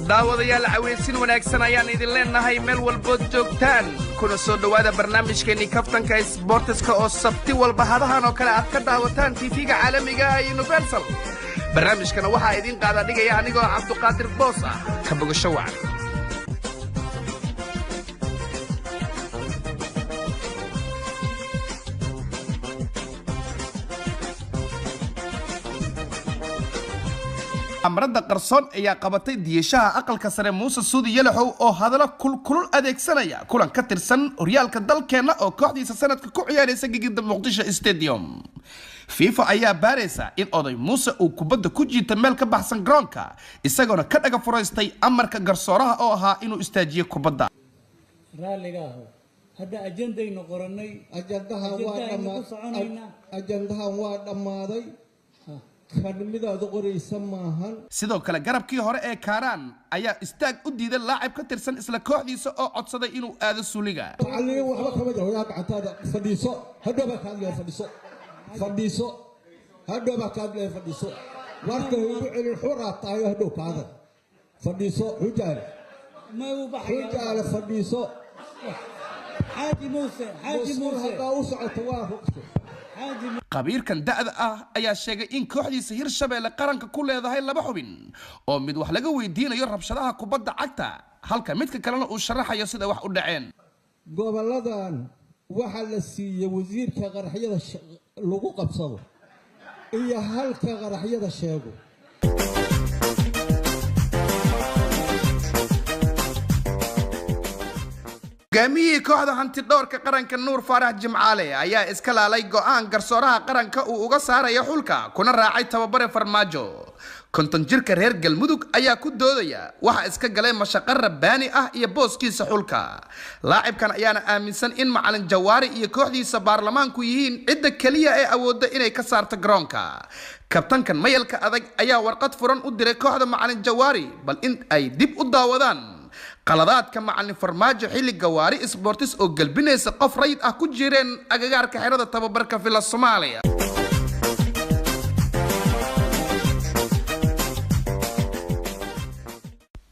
Daawadayaal, caweysin wanaagsan ayaan idin leenahay meel walbood joogtaan, kuna soo dhowaada barnaamijkeenii Kaftanka Sboortiska oo Sabti walba hadahan oo kale aad ka daawataan TV-ga caalamiga ah Universal. Barnaamijkana waxaa idiin qaada dhigaya anigoo Cabduqaadir Boos ah. Ka bogasho wacan. Amradda qarsoon ayaa qabatay diyashaha Aqalka Sare Muuse Suudi Yalaxow oo hadallo kulkulul adeegsanaya kulan ka tirsan horyaalka dalkeenna oo kooxdiisa sanadka ku ciyaaraysa gegida Muqdisho Stadium. FIFA ayaa baaraysa in oday Muuse uu kubadda ku jiita meel ka baxsan garoonka, isagoona ka dhaga furaystay amarka garsooraha oo ahaa inuu istaajiyo kubadda. Raalliga aho, hadda ajendaynu qorannay. Ajandahan waa Ajendahaynu ku soconaynaa. Ajandahan waa dhammaaday, kan midaad qoraysa maahan. Sidoo kale, garabkii hore ee Kaaraan ayaa istaag u diiday laacib ka tirsan isla kooxdiisa oo codsaday inuu aado suuliga. Tacaliin waxba kama jiro. Yaa gacantaada, fadhiiso, hadhow baa ka hadlaya. Fadhiiso, fadhiiso, hadhow baa ka hadlaya. Fadhiiso, warka ugu celin, xuraa tahayo, hadhow ka hadal. Fadhiiso, Xujaale. May u baxaya. Xujaale, fadhiiso. Xaaji Muuse, Xaaji Musqul Muuse. Haddaa u socoto waa ruqso. Xaaji. Qabiirkan da'da ah ayaa sheegay in kooxdiisa Hirshabeelle qaranka ku leedahay laba xubin oo mid wax laga weydiinayo rabshadaha kubadda cagta, halka midka kalena uu sharaxayo sida wax u dhaceen. Goboladan waxaa la siiyey wasiirka qaraxyada lagu qabsado iyo halka qaraxyada sheego. Hogaamiyihii kooxda Hanti Dhowrka Qaranka Nuur Faarax Jimcaale ayaa iska laalay go'aan garsooraha qaranka uu uga saaraya xulka, kuna raacay tababare Farmaajo. 50 jirka reer Galmudug ayaa ku doodaya waxa iska galay mashaqo rabbaani ah iyo booskiisa xulka. Laacibkan ayaana aaminsan in macalin Jawaari iyo kooxdiisa baarlamaanku yihiin cidda keliya ee awoodda inay ka saarto garoonka. Kabtankan mayalka adag ayaa warqad furan u diray kooxda macalin Jawaari bal in ay dib u daawadaan qaladaadka macalin Farmaajo xilli gawaari isboortis oo gelbinaysa qof rayid ah ku jireen agagaarka xerada tababarka Villa Soomaaliya.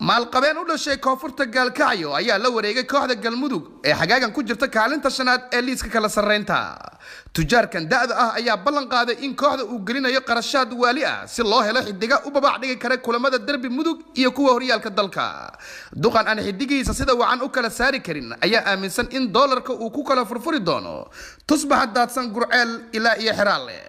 Maalqabeen u dhashay koonfurta Gaalkacyo ayaa la wareegay kooxda Galmudug ee xagaagan ku jirta kaalinta shanaad ee liiska kala sarreynta. Tujaarkan da'da ah ayaa ballan qaaday in kooxda uu gelinayo qarashaad waali ah si loo helo xidiga u babac dhigi kara kulamada derbi Mudug iyo kuwa horyaalka dalka. Duqan aan xidigihiisa sida wacan u kala saari karin ayaa aaminsan in doolarka uu ku kala furfuri doono tusbaxa daadsan Gurceel ilaa iyo Xeraale.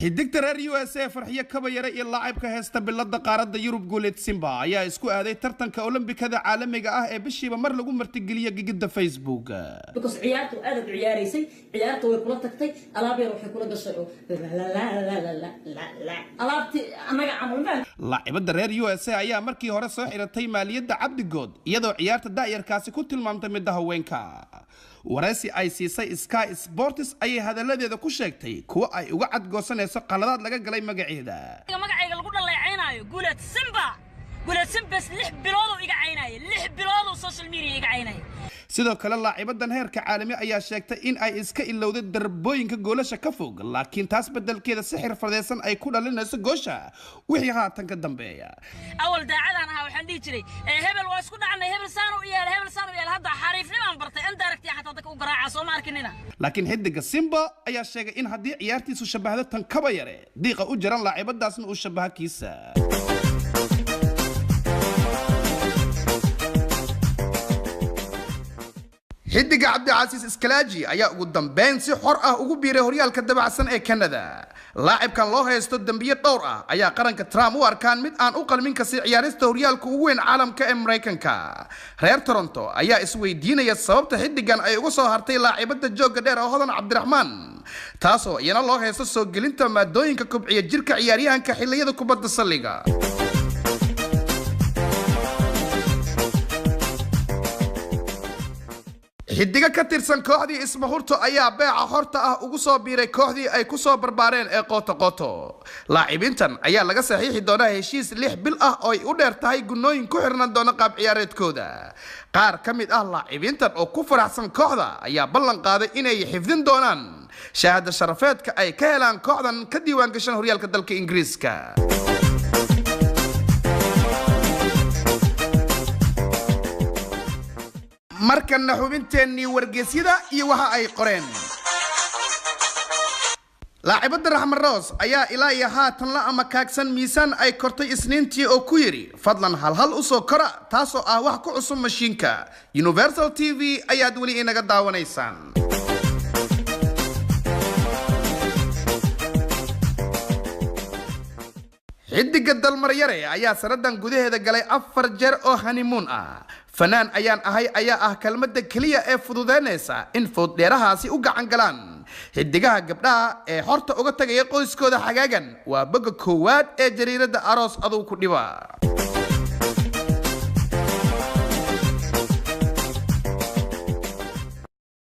Xidigta reer USA Farxiyo Kabayare iyo laacibka heesta bilada qaaradda Yurub Guuleed Simba ayaa isku aaday tartanka Olombikada caalamiga ah ee bishiiba mar lagu martigeliyo gigida Facebook. Because ciyaartu aad u ciyaaraysay, ciyaarta way kula tagtay, alaab yar waxay kula gashay oo alaabtii annaga camal ma Laacibada reer USA ayaa markii hore soo xiratay maaliyadda Cabdigood, iyadoo ciyaarta da'yarkaasi ku tilmaamtay midda haweenka. Waraysi ay siisay Sky Sports ayay hadalladeeda ku sheegtay kuwo ay uga cadgoosanayso qaladaad laga galay magaceeda. Magacayga lagu dhaleecaynaayo Guuleed Simba, Guuleed Simbas 6 bilooduu iga caynaya, 6 bilooduu social media iga caynaya. Sidoo kale, laacibadan heerka caalami ayaa sheegtay in ay iska ilowday darbooyinka goolasha ka fog, laakiin taas beddelkeeda si xirfadeysan ay ku dhalinayso goosha wixii haatan ka dambeeya. Awal daacadaan ahaa, waxaan dhihi jiray hebel waa isku dhacnay, hebel saan u yeelay, hebel saan u yeelay. Hadda xariifnimaan bartay, indirect xataa dadka u garaaca, soo ma arkinina? Laakiin xidiga Simba ayaa sheegay in haddii ciyaartiisu shabahdo tan Kaba Yare, diiqa u jiran laacibadaasna uu shabaha kiisa. Xidiga Cabdicasiis Iskalaaji ayaa ugu dambeyn si xor ah ugu biiray horyaalka dabacsan ee Canada. Laacibkan loo haysto dembiye dhowr ah ayaa qaranka Trump u arkaan mid aan u qalmin kasi ciyaarista horyaalka ugu weyn caalamka ee Maraykanka. Reer Toronto ayaa isweydiinaya sababta xidigan ay uga soo hartay laacibada joogga dheer oo Hodan Cabdiraxmaan, taasoo iyana loo haysto soo gelinta maadooyinka kobciya jirka ciyaaryahanka xilliyada kubadda salliga. Xidigo ka tirsan kooxdii Ismahurto ayaa beeca xorta ah ugu soo biiray kooxdii ay ku soo barbaareen ee Qooto Qoto. Laacibiintan ayaa laga saxiixi doonaa heshiis 6 bil ah oo ay u dheer tahay gunooyin ku xirnan doona qaab ciyaareedkooda. Qaar ka mid ah laacibiintan oo ku faraxsan kooxda ayaa ballan qaaday inay xifdin doonaan Shahaada sharafeedka ay ka helaan kooxdan ka diiwaan gashan horyaalka dalka Ingiriiska. Markanna xubinteennii wargeysyada iyo waxa ay qoreen. Laacibada Raxmed Roos ayaa ilaa iyo haatan la amakaagsan miisaan ay kortay Isniintii oo ku yidhi fadlan halhal usoo kora, taasoo ah wax ku cusub mashiinka. Universal TV ayaad weli inaga daawanaysaan. Xidiga Dalmaryare ayaa sanadan gudaheeda galay 4 jeer oo hanimuun ah. Fanaan ayaan ahay ayaa ah kelmadda keliya ee fududeynaysa in fooddheerahaasi u gacan galaan xidigaha gabdhaha ee xorta uga tagaya qoyskooda xagaagan. Waa boga koowaad ee jariiradda Aroos Aduu ku dhiba.